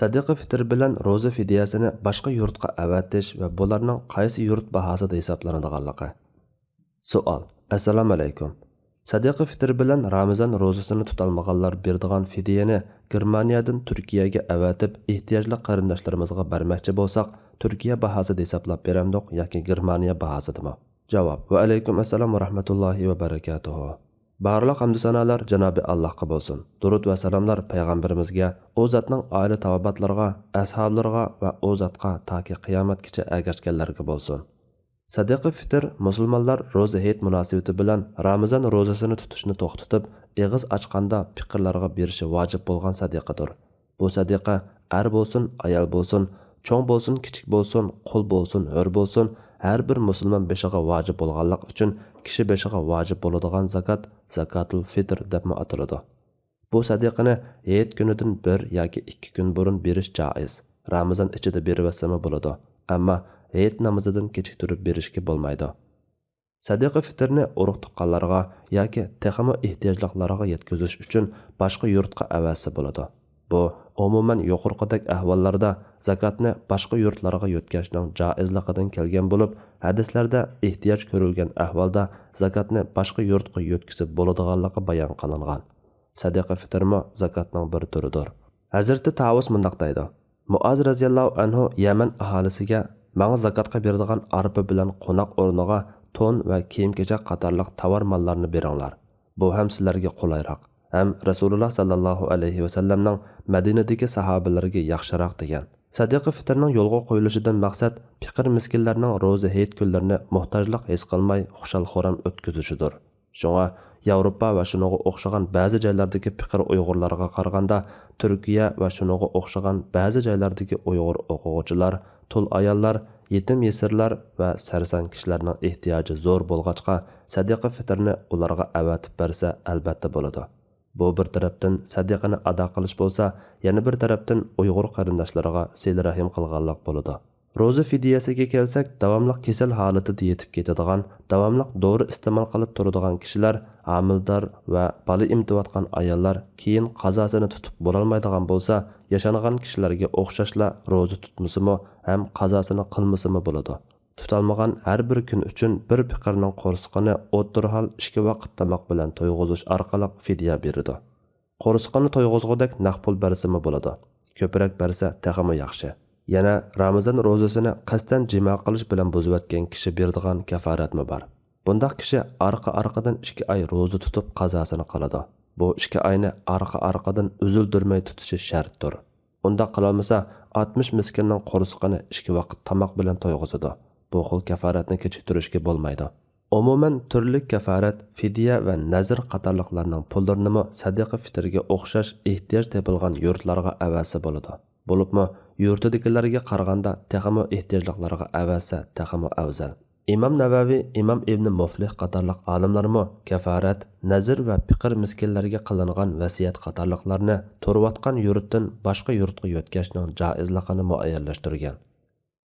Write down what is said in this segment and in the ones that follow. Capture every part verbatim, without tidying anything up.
سەدىقە فىتىر بىلەن روزا فىدىيەسىنى باشقا يۇرتقا ئەۋەتىش ۋە بۇلارنىڭ قايسى يۇرت باھاسىدا ھېسابلىنىدىغانلىقى. سوئال. ئەسسالامۇئەلەيكۇم. سەدىقە فىتىر بىلەن رامىزان روزىسىنى تۇتالمىغانلار بېرىدىغان فىدىيەنى گېرمانىيەدىن تۈركىيەگە ئەۋەتىپ، ئېھتىياجلىق قېرىنداشلىرىمىزغا بەرمەكچى بولساق، تۈركىيە باھاسىدا ھېسابلاپ بېرەمدۇق ياكى گېرمانىيە باھاسىدىمۇ؟ جاۋاب. ۋەئەلەيكۇم ئەسسالام ۋە رەھمەتۇللاھى ۋە بەرىكاتۇھۇ. بارلىق ھەمدۇ سانالار جانابى ئاللاھقا بولسۇن. دۇرۇد ۋە سالاملار پەيغەمبىرىمىزگە، ئۇ زاتنىڭ ئائىلە تاۋابىئاتلىرىغا، ئەسھابلىرىغا ۋە ئۇ زاتقا تاكى قىيامەتكىچە ئەگەشكەنلەرگە بولسۇن. سەدىقە فىتىر مۇسۇلمانلار روزا ھېيت مۇناسىۋىتى بىلەن رامىزان روزىسىنى تۇتۇشنى توختىتىپ، ئېغىز ئاچقاندا پېقىرلارغا بېرىشى ۋاجىپ بولغان سەدىقىدۇر. بۇ سەدىقە ئەر بولسۇن، ئايال بولسۇن، چوڭ بولسۇن، كىچىك بولسۇن، قۇل بولسۇن، ھۆر بولسۇن، ھەر بىر مۇسۇلمان بېشىغا ۋاجىپ بولغانلىقى ئۈچۈن كىشى بېشىغا ۋاجىپ بولىدىغان زاكات زاكاتۇل فىتىر دەپمۇ ئاتىلىدۇ. بۇ سەدىقىنى ھېيت كۈنىدىن بىر ياكى ئىككى كۈن بۇرۇن بېرىش جائىز. رامىزان ئىچىدە بېرىۋەتسىمۇ بولىدۇ، ئەمما ھېيت نامىزىدىن كېچىكتۈرۈپ بېرىشكە بولمايدۇ. سەدىقە فىتىرنى ئۇرۇق-تۇغقانلارغا ياكى تېخىمۇ ئېھتىياجلىقلارغا يەتكۈزۈش ئۈچۈن باشقا يۇرتقا ئەۋەتسە بولىدۇ. بۇ، ئومۇمەن، يۇقىرىقىدەك ئەھۋاللاردا زاكاتنى باشقا يۇرتلارغا يۆتكەشنىڭ جائىزلىقىدىن كەلگەن بولۇپ، ھەدىسلەردە ئېھتىياج كۆرۈلگەن ئەھۋالدا زاكاتنى باشقا يۇرتقا يۆتكىزىپ بولىدىغانلىقى بايان قىلىنغان. سەدىقە فىتىرمۇ زاكاتنىڭ بىر تۈرىدۇر. ھەزرىتى تاۋۇس مۇنداق دەيدۇ: مۇئاز رەزىياللاھۇ ئەنھۇ يەمەن ئاھالىسىگە، ماڭا زاكاتقا بېرىدىغان ئارپا بىلەن قوناق ئورنىغا تون ۋە كىيىم-كېچەك قاتارلىق تاۋار ماللارنى بېرىڭلار. بۇ ھەم سىلەرگە قولايراق، ھەم رەسۇلۇللا ساللاللاھۇ ئەلەيھى ۋەسەللەمنىڭ مەدىنىدىكى ساھابىلىرىگە ياخشىراق، دېگەن. سەدىقە فىتىرنىڭ يولغا قويۇلۇشىدىن مەقسەت پېقىر-مىسكىنلەرنىڭ روزا ھېيت كۈنلىرىنى موھتاجلىق ھېس قىلماي، خۇشال-خۇرام ئۆتكۈزۈشىدۇر. شۇڭا ياۋروپا ۋە شۇنىڭغا ئوخشىغان بەزى جايلاردىكى پېقىر ئۇيغۇرلارغا قارىغاندا، تۈركىيە ۋە شۇنىڭغا ئوخشىغان بەزى جايلاردىكى ئۇيغۇر ئوقۇغۇچىلار، تۇل ئاياللار، يېتىم-يېسىرلار ۋە سەرسان كىشىلەرنىڭ ئېھتىياجى زور بولغاچقا، سەدىقە فىتىرنى ئۇلارغا ئەۋەتىپ بەرسە، ئەلۋەتتە بولىدۇ. بۇ بىر تەرەپتىن سەدىقىنى ئادا قىلىش بولسا، يەنە بىر تەرەپتىن ئۇيغۇر قېرىنداشلىرىغا سىلە رەھىم قىلغانلىق بولىدۇ. روزا فىدىيەسىگە كەلسەك، داۋاملىق كېسەل ھالىتىدە يېتىپ كېتىدىغان، داۋاملىق دورا ئىستېمال قىلىپ تۇرىدىغان كىشىلەر، ھامىلىدار ۋە بالا ئېمىتىۋاتقان ئاياللار، كېيىن قازاسىنى تۇتۇپ بولالمايدىغان بولسا، ياشانغان كىشىلەرگە ئوخشاشلا روزا تۇتمىسىمۇ ھەم قازاسىنى قىلمىسىمۇ بولىدۇ. تۇتالمىغان ھەر بىر كۈن ئۈچۈن بىر پېقىرنىڭ قورسىقىنى ئوتتۇرا ھال ئىككى ۋاقىت تاماق بىلەن تويغۇزۇش ئارقىلىق فىدىيە بېرىدۇ. قورسىقىنى تويغۇزغۇدەك نەق پۇل بەرسىمۇ بولىدۇ. كۆپرەك بەرسە تېخىمۇ ياخشى. يەنە رامىزان روزىسىنى قەستەن جىما قىلىش بىلەن بۇزۇۋەتكەن كىشى بېرىدىغان كاپارەتمۇ بار. بۇنداق كىشى ئارقا-ئارقىدىن ئىككى ئاي روزا تۇتۇپ قازاسىنى قىلىدۇ. بۇ ئىككى ئاينى ئارقا-ئارقىدىن ئۈزۈلدۈرمەي تۇتۇشى شەرتتۇر. ئۇنداق قىلالمىسا، ئاتمىش مىسكىننىڭ قورسىقىنى ئىككى ۋاقىت تاماق بىلەن تويغۇزىدۇ. بۇ خىل كاپارەتنى كېچىكتۈرۈشكە بولمايدۇ. ئومۇمەن، تۈرلۈك كاپارەت، فىدىيە ۋە نەزىر قاتارلىقلارنىڭ پۇللىرىنىمۇ سەدىقە فىتىرگە ئوخشاش ئېھتىياج تېپىلغان يۇرتلارغا ئەۋەتسە بولىدۇ. بولۇپمۇ، يۇرتىدىكىلەرگە قارىغاندا تېخىمۇ ئېھتىياجلىقلارغا ئەۋەتسە تېخىمۇ ئەۋزەل. ئىمام نەۋەۋى، ئىمام ئىبنى مۇفلىھ قاتارلىق ئالىملارمۇ كاپارەت، نەزىر ۋە پېقىر-مىسكىنلەرگە قىلىنغان ۋەسىيەت قاتارلىقلارنى تۇرۇۋاتقان يۇرتتىن باشقا يۇرتقا يۆتكەشنىڭ جائىزلىقىنى مۇئەييەنلەشتۈرگەن.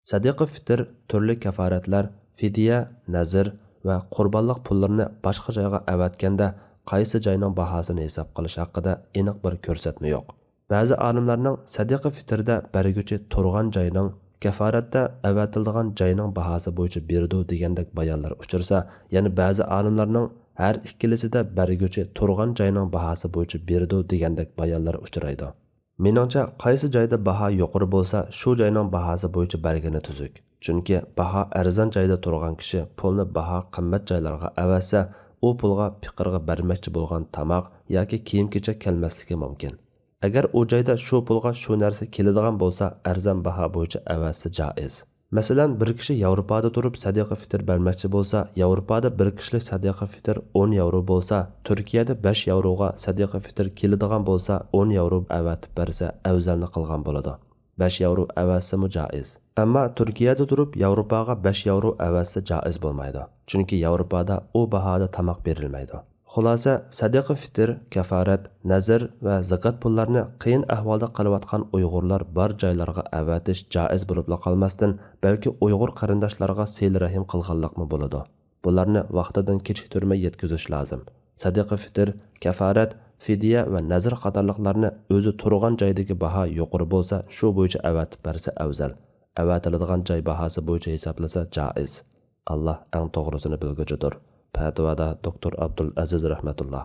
سەدىقە فىتىر، تۈرلۈك كاپارەتلەر، فىدىيە، نەزىر ۋە قۇربانلىق پۇللىرىنى باشقا جايغا ئەۋەتكەندە قايسى جاينىڭ باھاسىنى ھېساب قىلىش ھەققىدە ئېنىق بىر كۆرسەتمە يوق. بەزى ئالىملارنىڭ سەدىقە فىتىردە بەرگۈچى تۇرغان جاينىڭ، كاپارەتتە ئەۋەتىلىدىغان جاينىڭ باھاسى بويىچە بېرىدۇ دېگەندەك بايانلار ئۇچرىسا، يەنە بەزى ئالىملارنىڭ ھەر ئىككىلىسىدە بەرگۈچى تۇرغان جاينىڭ باھاسى بويىچە بېرىدۇ دېگەندەك بايانلار ئۇچرايدۇ. مېنىڭچە، قايسى جايدا باھا يۇقىرى بولسا، شۇ جاينىڭ باھاسى بويىچە بەرگىنى تۈزۈك. چۈنكى باھا ئەرزان جايدا تۇرغان كىشى پۇلنى باھا قىممەت جايلارغا ئەۋەتسە، ئۇ پۇلغا پېقىرغا بەرمەكچى بولغان تاماق ياكى كىيىم-كېچەك كەلمەسلىكى مۇمكىن. ئەگەر ئۇ جايدا شۇ پۇلغا شۇ نەرسە كېلىدىغان بولسا، ئەرزان باھا بويىچە ئەۋەتسە جائىز. مەسىلەن، بىر كىشى ياۋروپادا تۇرۇپ سەدىقە فىتىر بەرمەكچى بولسا، ياۋروپادا بىر كىشىلىك سەدىقە فىتىر ئون ياۋرو بولسا، تۈركىيەدە بەش ياۋروغا سەدىقە فىتىر كېلىدىغان بولسا، ئون ياۋرو ئەۋەتىپ بەرسە ئەۋزەلنى قىلغان بولىدۇ. بەش ياۋرو ئەۋەتسىمۇ جائىز. ئەمما تۈركىيەدە تۇرۇپ ياۋروپاغا بەش ياۋرو ئەۋەتسە جائىز بولمايدۇ. چۈنكى ياۋروپادا ئۇ باھادا تاماق بېرىلمەيدۇ. خۇلاسە، سەدىقە فىتىر، كاپارەت، نەزىر ۋە زاكات پۇللارنى قىيىن ئەھۋالدا قېلىۋاتقان ئۇيغۇرلار بار جايلارغا ئەۋەتىش جائىز بولۇپلا قالماستىن، بەلكى ئۇيغۇر قېرىنداشلارغا سىلە رەھىم قىلغانلىقمۇ بولىدۇ. بۇلارنى ۋاقتىدىن كېچىكتۈرمەي يەتكۈزۈش لازىم. سەدىقە فىتىر، كاپارەت، فىدىيە ۋە نەزىر قاتارلىقلارنى ئۆزى تۇرغان جايدىكى باھا يۇقىرى بولسا، شۇ بويىچە ئەۋەتىپ بەرسە ئەۋزەل. ئەۋەتىلىدىغان جاي باھاسى بويىچە ھېسابلىسا جائىز. ئاللا ئەڭ توغرىسىنى بىلگۈچىدۇر. پەتىۋادا دوكتور ئابدۇل ئەزىز رەھمەتۇللا.